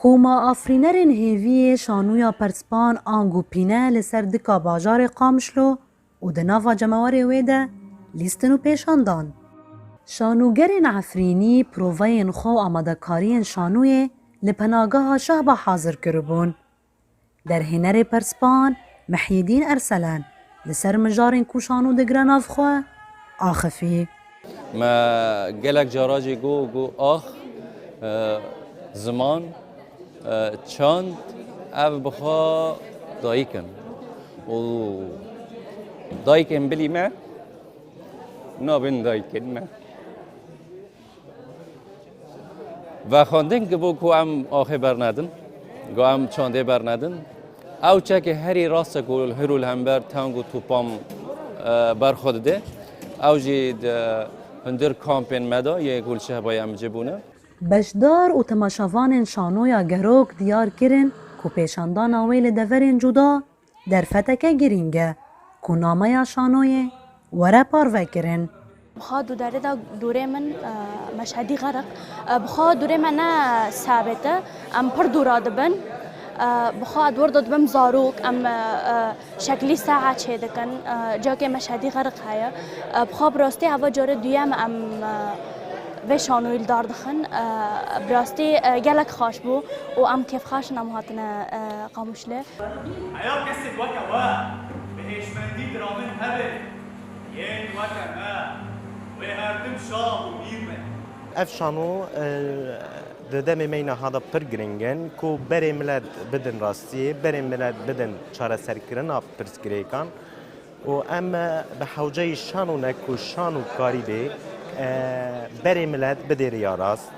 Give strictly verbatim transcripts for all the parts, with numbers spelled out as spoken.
Koma afirînerên hêviyê şanoya Perspan ango pîne li ser dika bajarê Qamişlo û di nava cemawerê wê de lîstin û pêşan dan. Şanogerên Efrînî proveyên xwe û amadekariyên şanoyê li penageha Şehba hazir kiribûn. Derhênerê Perspan Mihyedîn Erselen li ser mijarên ku şano digire nav xwe axifî. Me gelek cara jî got, got ax, e, ziman, e, çand, ev bi xwe dayik in. Û dayikên bilî me nabin dayikên me. Vexwendin ku bo ku em axê bernedin, ku em çandê bernedin. Ew çekê herî rast e ku hir û li hember teng û topam, e, berxwe dide. Ew jî di hundir kampên me de yê ku li Şehbayê em cibûne. Beşdar û temaşevanên şanoya Gerok diyar kirin ku pêşandana wê li deverên cuda derfeteke girîng e ku nameya şanoyê were parvekirin. Bi xwe di derê de dûrê min, e, meşhedî xeriq. E, bi xwe dûrê me ne sabit e. Em pir dûra dibin. E, bi xwe ez wir de dibim zarok. Em, e, e, şeklî sae çêdikin. E, cakê meşhedî xeriq heye. E, bi xwe bi rastî eva carê duyem em, e, vê şanoyî li dar dixin. E, bi rastî, e, gelek xweş bû û em kêfxweş in em hatine, e, Qamişlê. Heya kesên weke we bi hêşmendî diramin hebe, yên weke me, wê her tim şah û mîr be. Ev şano, e, di demê me yî niha de pir giring in ku berê milet bidin rastiyê, berê milet bidin çareserkirina pirsgirêkan. Û em, e, bi hewceyî şano ne ku şano karî bê, e, berê milet bidê riya rast.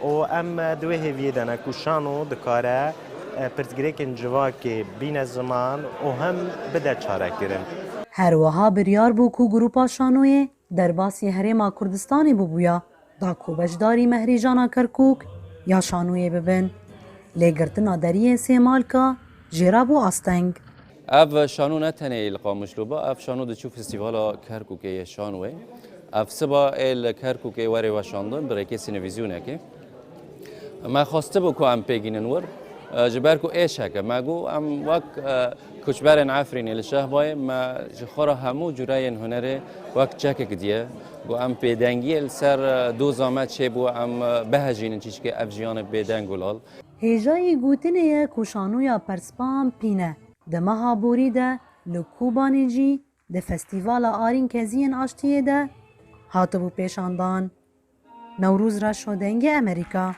Û em, e, di wê hêviyê de ne ku şano dikare, e, pirsgirêkên civakê bîne ziman û hem bide çarekirin. Her wiha biryar bû ku grupa şanoyê derbasî Herêma Kurdistanê bûbûya, da ku beşdarî mehrîjana Kerkûk ya şanoyê bibin. Lêgirtina deriyê Sêmalka jê re bû asteng. Ev şano ne tenê li Qamişlo ba, ev şano diçû Festîvala Kerkûkê yê şanoyê. Ev siba ê li Kerkûkê were weşandin bi rêkê sînevîzyonekê. Me xwestibû ku em pêgînin wir, e, ji ber ku êşek e. Me got, em wek, e, koçberên Efrînê li Şehbayê, me ji xwe re hemû cureyên hunerê wek çekek diye. Got, em pêdengiyê li ser, e, doza me çêbû, em, e, bihejînin çîçikê ev jiyanê bêdeng û lal. Hêjayî gotinê ye ku şanoya Perspan pîne di meha borî de li Kobanê jî di Festîvala Arînkeziyên Aştiyê de hatibû pêşandan. Newroz Reşo, Dengê Amerîka.